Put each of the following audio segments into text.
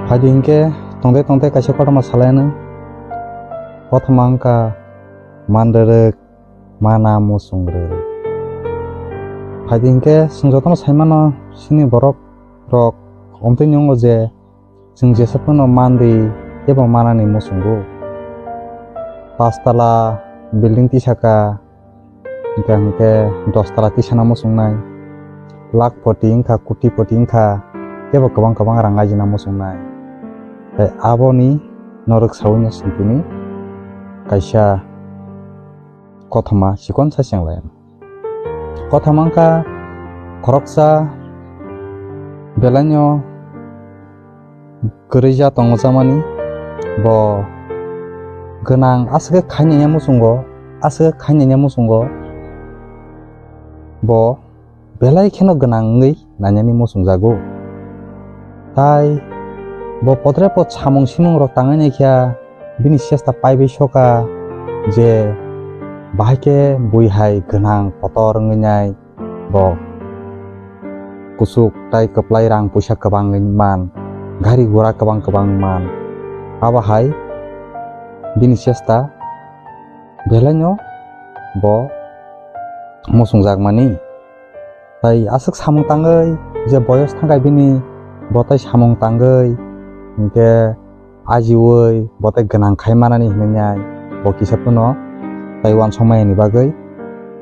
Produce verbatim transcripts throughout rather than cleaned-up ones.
Phaidi hinkhe tongde tongde kaisa kothoma salaino. Kothoma wngkha manrwrwk, mana muchung rwrwk. Phaidi hinkhe chwng jotono saimano, chini borok rok omtwi nungo je chwng jesa phano mandi ebo manani muchungo. Pachtala building tisaka, hingkha hingkhe dos tala tisana muchungnai, lakh poti wngkha, koti poti wngkha, teibo kwbang kwbang rang ajina muchungnai. Tei aboni norok saui no sintini kaisa kothoma chikon sa chenglai. Kothoma wngkha khoroksa belaino kwrwi ja tongo jamani, bo gwnang aswk khe khainaiya muchungo, aswk khe khainaiya muchungo, bo belai kheno gwnang wngwi nainani muchungjago. Tai bo podre pod samung simung rok tangwi naikha, bini chesta paibai soka je bahai khe bui hai gwnang kotor wngwi nai, bo kuchuk tai kwplai rang puisa kwbangwi man, gari gura kwbang kwbang man. Abo hai bini chesta belaino bo muchungjakmani. Tai aswk samung tangwi je boyos thangkha bini, bo tai samung tangwi hinkhe ajiui bo tai gwnang khai manani hinwi nai bo kisa phano tai uansukmani bagwi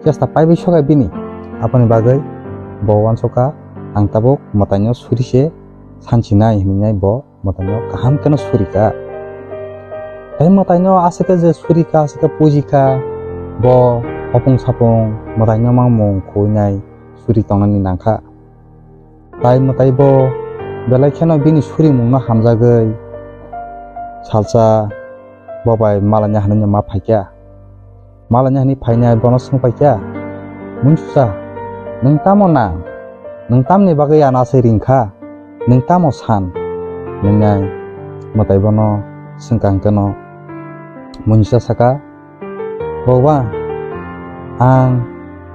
chesta paibai soka bini. Aboni bagwi bo uansukha, ang tabuk mwtaino suri se sansinai hinwi nai bo mwtaino kaham kheno surika. Tai mwtaino aswk khe je surika, aswk khe pujikha, bo hopung sapung mwtaino mangmung khuinai suri tongnani nangkha. Tai mwtai bo belai kheno bini surimungno hamjagwi salsa bo bai malanya hinwi ma phaikha. Malanya hinwi phainai bono swngpaikha, "Munsusa, nwng tamo nang? Nwng tamni bagwi ano aswk ringkha? Nwng tamo san?" Hinwi mwtai bono swngkha hwnkhe no munsusa saka, "Boba, ang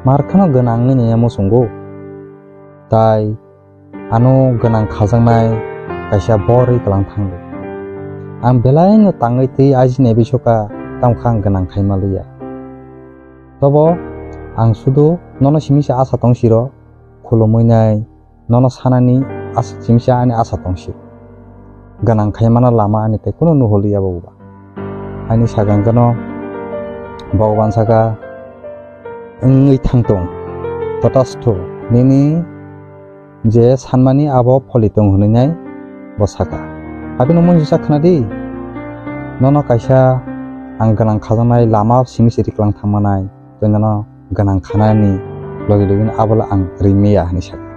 mar kheno gwnang wngwi naiya muchungo. Tai ano gwnang khajaknai kaisa bor rwi kwlang thangdi. Ang belaino tangwi twi ajinai bisoka, tamo khe ang gwnang khai manliya. Tobo ang sudu nono simi se asa tong siro, khulumwi nai, nono sanani asa, simi se ani asa tong siro. Gwnang khai mana lama ani tei kunu nuholiya bo ba." Ani sakang kano Bhagwan saka, "Wngwi thangtong, totastho, nini je sanmani abo pholi tong," hwnwi nai bo saka. Abino munjisa khwnadi, "Nono kaisa ang gwnang khajaknai lama simi se riklang thangmanai, tei nono gwnang khanani logi logi abola ang rimaya," hwnwi saka.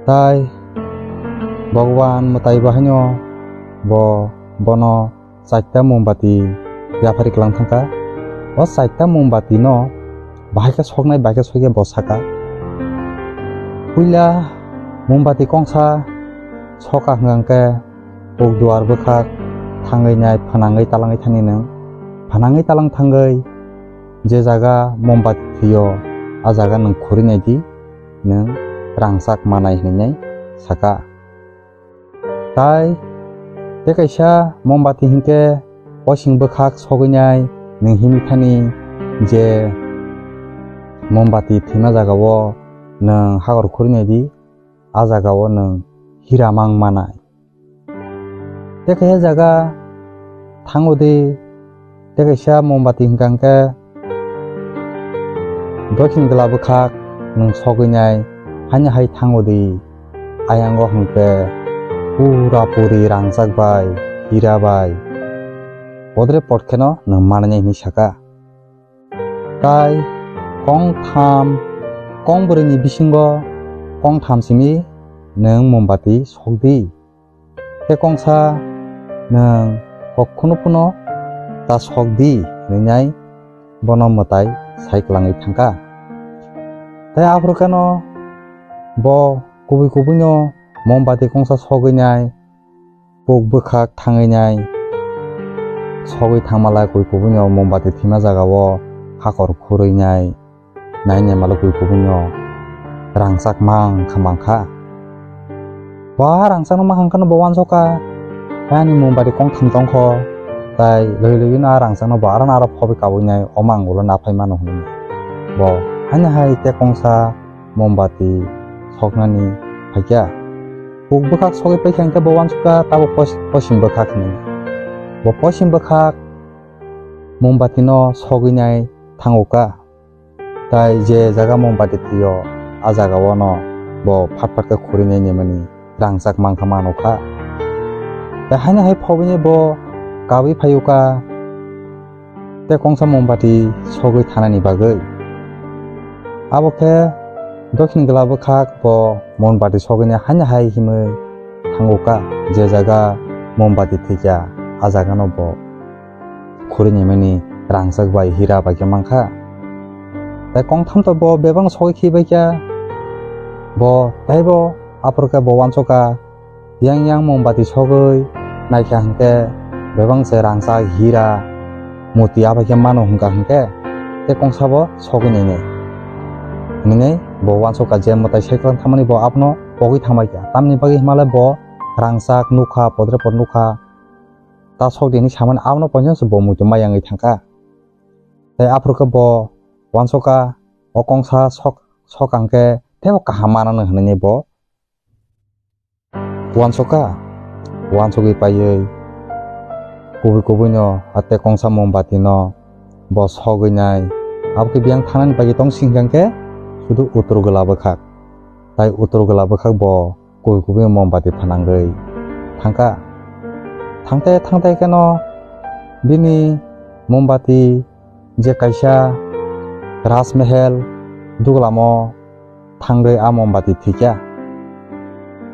Tai Bhagwan mwtai bo haino bo bono chaita mombati yaphari kwlang thangkha. O chaita mombati no bahai khe soknai, bahai khe sokya bo saka. Puila mombati kongsa soka hwnkha khe puk duar bwkhak thangwi nai, phanangwi talangwi thani nwng. Phanangwi talang thangwi je jaga mombati thwio, a jaga nwng khuri nai di, nwng rangchak manai hinwi nai saka. Tai tei kaisa mombati hinkhe osing bwkhak sogwi nai nwng himwi thani je mombati thwima jagao nwng hakor khuri nai di, a jagao nwng hira mang manai. Tei kaisa jaga thango di, tei kaisa mombati hwnkha hwnkhe doikhing dwla bwkhak nwng sogwi nai, haino hai thango di. Ayango hwnkhe pura puri rangchak bai, hira bai, podre pod kheno nwng manai hinwi saka. Tai kong tham, kong bwrwini bisingo kong tham simi nwng mombati sok di. Tei kongsa nwng kok khunu phano ta sok di, hwnwi nai bono mwtai sai kwlangwi thangkha. Tei aphuru kheno bo kubui kubuino mombati kongsa sogwi nai, puk bwkhak thangwi nai, sogwi thangmala kubui kubuino mombati thwima jagao hakor khurwi nai. Naina malo kubui kubui no rangchak mang kha mang kha. Bo a rangchakno ma hangkano bo uansukha, "Ani mombati kongtham tongkho, tai logi logi no a rangchakno bo aro aro phobwi kabui nai, omo ang ulo naphai mano," hwnwi. Bo haino hai tei kongsa mombati soknani phaikha. Puk bwkhak sogwi paikha hwnkhe bo uansukha tabuk pos-, posim bwkhak hwnwi. Bo posim bwkhak mombati no sogwi nai thango kha. Tai je jaga mombati thwio, a jaga o no bo phat phat khe khuri nai nimani rangchak mankha mano kha. Tai haino hai phobini bo kabui phaio kha tei kongsa mombati sogwi thanani bagwi. Abo khe dokhin gwla bwkhak bo mombati sogwini haino hai himwi thango kha, je jaga mombati thwikha, a jaga no bo khuri nimani rangchak bai hira bai khe mankha. Tai kongtham to bo bebak sogwi khibai kha. Bo taibo aphuru khe bo uansukha, yang yang mombati sogwi naikha hwnkhe bebak se rangchak hira moti abai khe mano hwnkha hwnkhe tei kongsa bo sogwi nainai. Hwnwi bo uansukha je mwtai saikwlang thamani bo abono pogwi thangbai kha. Tamni bagwi hwnmale bo rangchak nukha, podre pod nukha, ta sok di hinwi samani abono poisa se bo muitu ma yangwi thangkha. Tei aphuru khe bo uansukha, o kongsa sok, sok ang khe teibo kaham manano hwnwi bo uansukha. Uansugwi paiwi kubui kubui no a tei kongsa mombati no bo sogwi nai. Abo khe biyang thanani bagwi tong sing khe sudu utur gwla bwkhak. Tai utur gwla bwkhak bo kubui kubui mombati phanangwi thangkha. Thangte thangte kheno bini mombati je kaisa Rajmahal duglamo thangwi a mombati thwikha.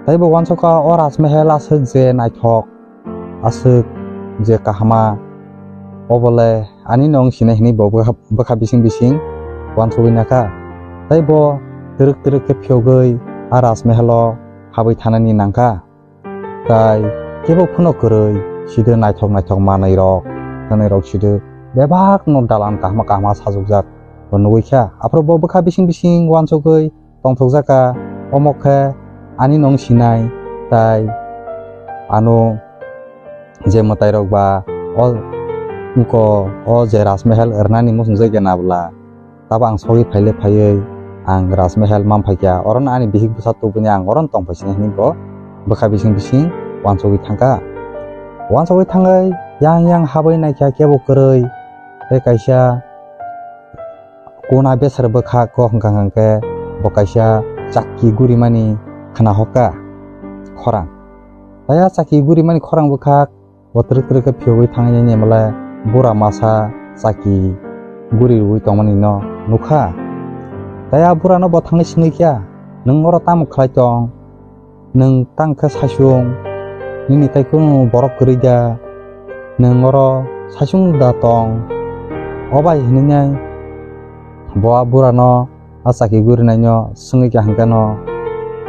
Taibo uansukha o Rajmahal aswk je naithok, aswk je kahama, obole ani nong sinai hinwi bo bwkha, bwkha bising bising uansugwi nakha. Tei bo twrwk twrwk khe phiyogwi a Rajmahal o habwi thanani nangkha. Tai kebo phano kwrwi, side naithok naithok manwi rok, thwnwi rok side bebak no dalan kahma kahma sajokjak bo nugwi kha. Aphuru bo bwkha bising bising uansugwi tongthokjak kha, omo khe ani nong sinai, tai ano je mwtai rok ba o wngko o je Rajmahal rwnani muchungjak ya nabla. Tabo ang sogwi phaile phaiwi ang Rajmahal man phaikha, orono ani bihik bwsa tubuni ang orono tongphai sini hinwi bo bwkha bising bising uansugwi thangkha. Uansugwi thangwi yang yang habwi naikha kebo kwrwi tei kaisa kuna besar bwkhak kok hwnkha hwnkhe bo kaisa chakki gurimani khna hokha khorang. Tai a chakki gurimani khorang bwkhak bo twrwk twrwk khe phiyogwi thangwi nini mole bura masa chaki guri rwui tongmani no nukha. Tai a bura no bo thangwi swngwi kha, "Nwng oro tamo khlai tong? Nwng tang khe saichung, nini tai kunu borok kwrwi da? Nwng oro saichung da tong?" O bai hwnwi nai bo a bura no a chaki gurinaino swngwi kha hwnkhe no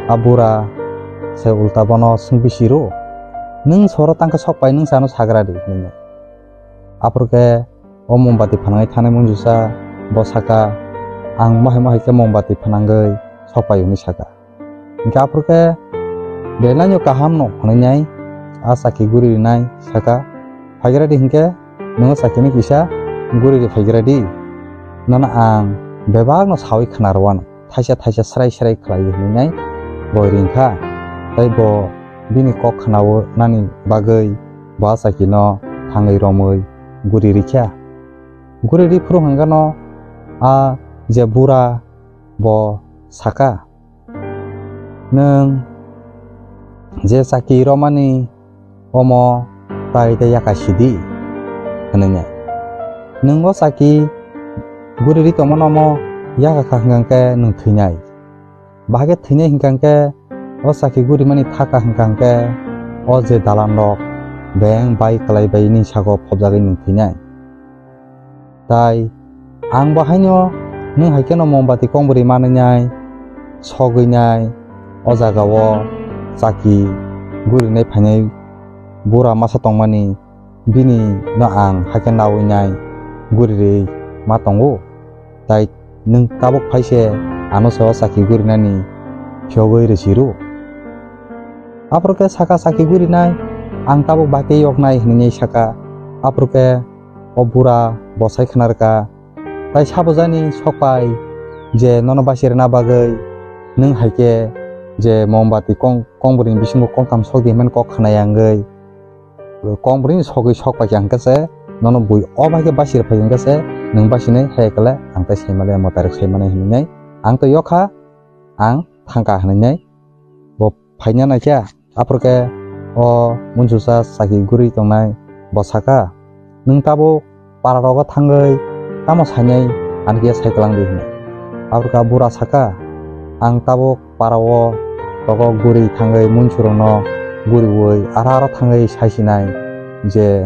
a bura se ulta bono swngwi siro, "Nwng soro tangkhe sok pai nwng se ano sagra di," hwnwi. Aphuru khe o mombati phanangwi thanai munjusa bo saka, "Ang mohai mohai khe mombati phanangwi sok pai," hwnwi saka. Hwnkhe aphuru khe belai no kaham no hwnwi nai a chaki guri rinai saka, "Phaigra di hwnkhe nwng chakini kisa guri ri phaigra di. Nono ang bebak no sawi khna rwano, thaisa thaisa srai srai khlai," hwnwi nai bo ringkha. Tai bo bini kok khnawi nani bagwi bo a chaki no thangwi romwi guri rikha. Guri ri phuru hwnkhe no a je bura bo saka, "Nwng je chaki romani omo tai tei yaka sidi," hwnwi nai. "Nwng o chaki guri ri tongmano omo yaka kha hwnkha hwnkhe nwng thwinai. Bahai khe thwinai hwnkha hwnkhe o chaki gurimani thaka hwnkha hwnkhe o je dalan rok beng bai kwlai bai nini saka o phobjagwi nwng thwinai." Tai ang bo haino nwng hai kheno mombati kong bwrwi manwi nai, sogwi nai, o jaga o chaki gurinai phainai bura masa tongmani, bini no ang hai khe nawi nai guri rwi ma tongo. Tai nwng tabuk phai se ano se o chaki gurinani phiyogwi rwsi rw. Aphuru khe saka saki gurinai, ang tabuk bai khe yoknai hinwi saka. Aphuru khe o bura bosai khna rwkha. Tai sabo jani sokpai je nono basi rwna bagwi nwng hai khe je mombati kong, kongbrwini bisingo kongtham sok di hwnmani kok khna ya wngwi. Kongbrwini sogwi sokpai khe ang khe se nono bui o bai khe basi rwphai hwn khe se nwng basinai hai khe le ang tai sai male mwtai rok sai mani hinwi nai ang to yokha ang thangkha hinwi nai bo phaina naikha. Aphuru khe o munsusa saki guri tongnai bo saka, "Nwng tabuk para rogo thangwi tamo sainai ani khe sai kwlang di," hwnwi. Aphuru khe bura saka, "Ang tabuk para o rogo guri thangwi munsurokno guriwi aro aro thangwi saisinai je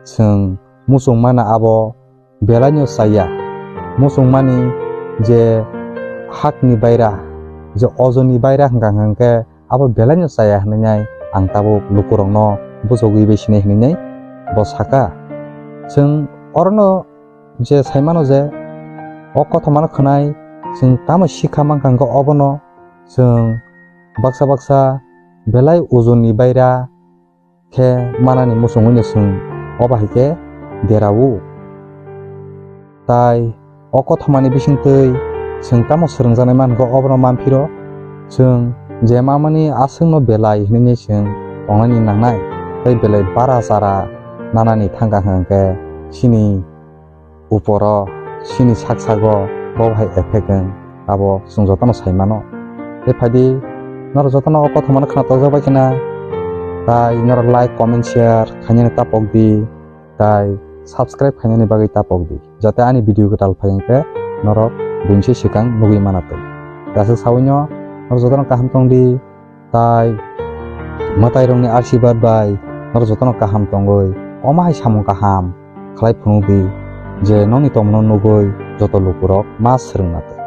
chwng muchung mano abo belaino chaya. Muchungmani je hakni baira, je ojoni baira hwnka hwnkhe abo belaino chaya," hwnwi nai ang tabuk lukurokno bujogwi bai sinai hwnwi nai bo saka. Chwng orono je saimano je o kothomano khwnai chwng tamo sikha mankha hwnkhe obono chwng baksa baksa belai ojoni baira khe manani muchungwino chwng obo hai khe derao. Tai o kothomani bisingtwi chwng tamo swrwngjaknai mankha obono manphiro, chwng je mamani aswkno belai hwnwi chwng tongnani nangnai, tei belai bara chara nanani thangkha hwnkhe chini uporo, chini sak sago bo hai effect wng, abo chwng jotono sai mano. Tei phaidi norok jotono o kothomano khna tokjak bai khna, tai norok like, comment, share khainani tapok di, tai subscribe khainani bagwi tapok di, jate ani video kwtal phai hwnkhe norok buini se swkang nugwi mana twi. Aswk sawino norok jotono kaham tong di. Tai mwtairokni asirwad bai norok jotono kaham tongwi omo hai samung kaham khlai phunukdi, je nokni tongmano nugwi joto lukurok ma swrwngna twi.